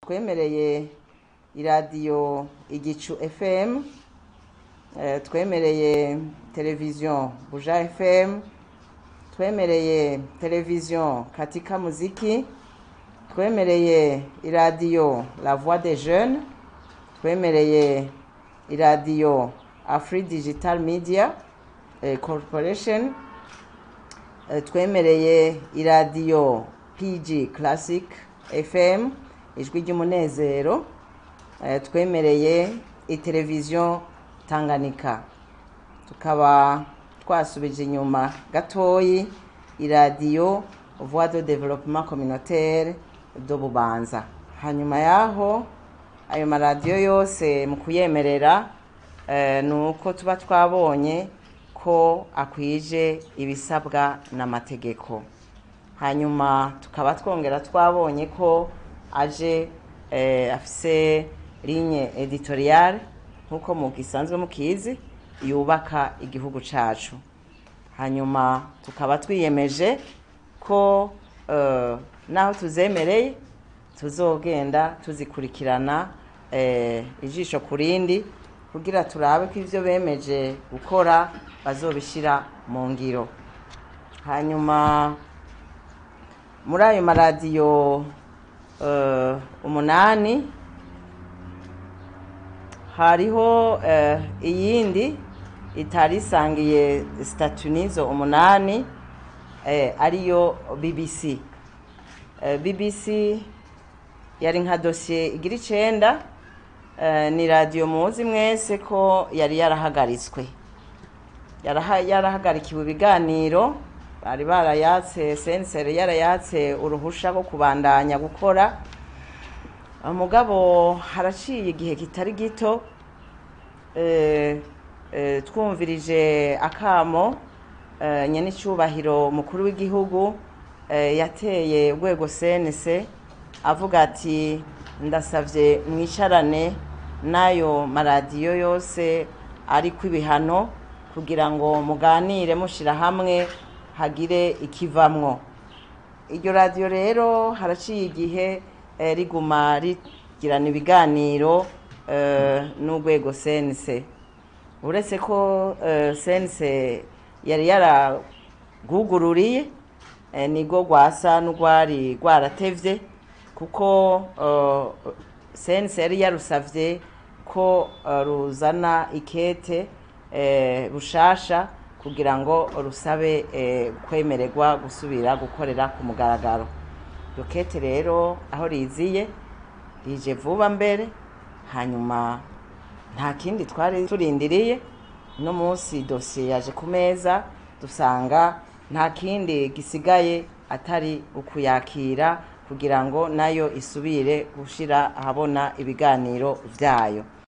Twemereye iradiyo Igicu FM, twemereye televiziyo Buja FM, twemereye televiziyo Katika Muziki, twemereye iradiyo La Voix des Jeunes, twemereye iradiyo Afri Digital Media Corporation, twemereye iradiyo PG Classic FM, Ijwi ry'Umunezero, twemereye iteleviziyo Tanganyika. Tukaba twasubije inyuma gatoyi iradiyo Voix de Développement Communautaire de Bubanza. Hanyuma yaho, ayo maradiyo yose mu kuyemerera ni uko tuba twabonye ko akwije ibisabwa n'amategeko, hanyuma tukaba twongera twabonye ko aje afise ligne éditoriale, nk'uko mugisanzwe mukizi, yubaka igihugu cacu. Hanyuma tukaba twiyemeje ko naho tuzemereye tuzogenda tuzikurikirana ijisho ku rindi, kugira turabe ko ivyo bemeje gukora bazobishira mu ngiro. Hanyuma muri ayo maradiyo 8 hariho iyindi itari isangiye statut n'izo 8, ariyo BBC. BBC yari nka dosiye igira 9. Ni radiyo muzi mwese ko yari yarahagaritswe, yarahagarikiwe ibiganiro, bari barayatse, CNC yarayatse uruhusha rwo kubandanya gukora. Mugabo haraciye igihe kitari gito, twumvirije akamo nyenicubahiro mukuru w'igihugu yateye urwego CNC, avuga ati: "Ndasavye mwicarane n'ayo maradiyo yose ariko ibihano, kugira ngo muganire mushira hamwe hagire ikivamwo." Iryo radiyo rero haraciye igihe riguma rigirana ibiganiro n'urwego CNC. Uretse ko CNC yari yaragugururiye, nibwo rwasa n'urwari rwaratevye, kuko CNC yari yarusavye ko ruzana ikete rushasha kugira ngo rusabe kwemererwa gusubira gukorera ku mugaragaro. Iryo kete rero aho riziye, rije vuba mbere. Hanyuma nta kindi twari turindiriye, uno munsi dosiye yaje ku meza, dusanga nta kindi gisigaye atari ukuyakira kugira ngo nayo isubire gushira ahabona ibiganiro vyayo.